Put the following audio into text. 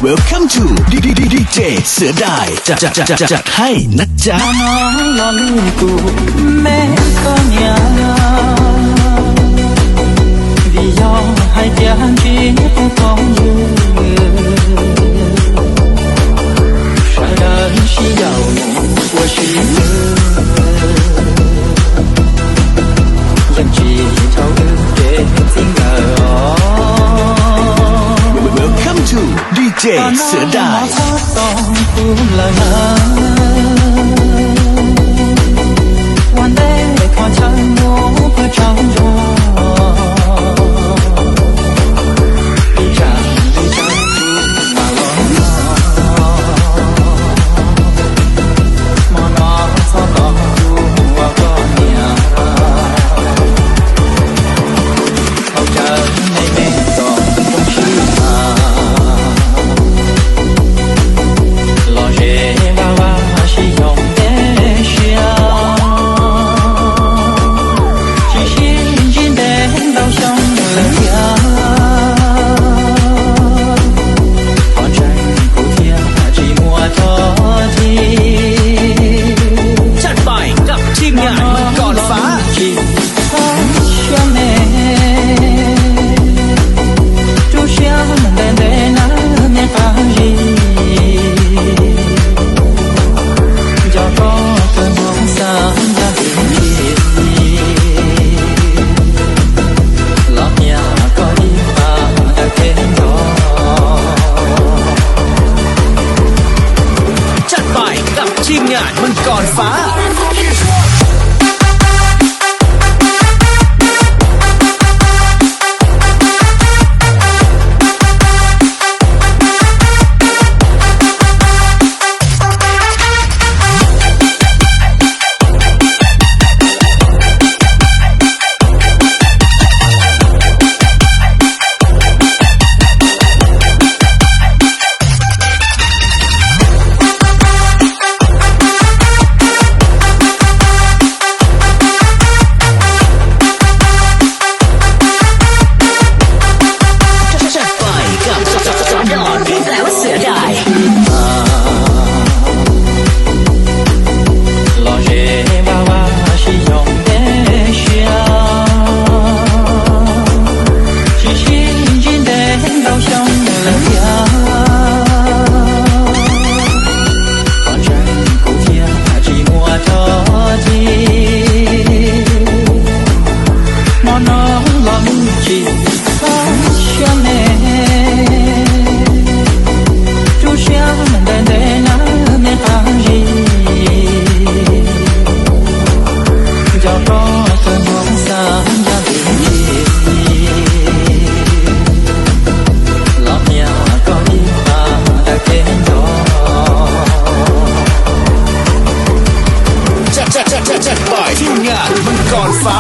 Welcome to DJ Xiav Dais, จัดให้นะจ๊ะ Hmo no los lwm tus me koj niam, vim yog hais tias ntsib tus phooj ywg, sawv daws sib yaum mus ua si xwb, yeej tsis dhau wb kev txij nkawm os. Welcome to DJ Xiav Dais. Txhob tos kuv lawm na, ua ntej kho chaw mus pw tsaug zog, ib tsam ib tsam kuv mam los. Hmo no txhob tos kuv ua koj niam, hauv tsawv me me txom nyem sib tham, los ze vaj vaj sib yoog ntev siab, tsis sib ntsib ntev ntau xyoo lawm thiab, thov ntseeg kuv thiab tsis muaj thov txim. จัดไปกับทีมงานมังกรฟ้า Tsis txhob siab me, rub siab ntev ntev nawb me qab zib, nco txog kawg hmoov xav ncaj ncees, los hnia koj ib pas daws kev nco. จัดไปกับทีมงานมังกรฟ้า Los ze vaj vaj sib yoog ntev siab, tsis sib ntsib ntev ntau xyoo lawm thiab, thov ntseeg kuv thiab tsis muaj thov txim. Hmo no los lwm tus txhob siab me, rub siab ntev ntev nawb me qab zib, nco txog kawg hmoov xav ncaj ncees, los hnia koj ib pas daws kev nco. จัดไปทีมงานมังกรฟ้า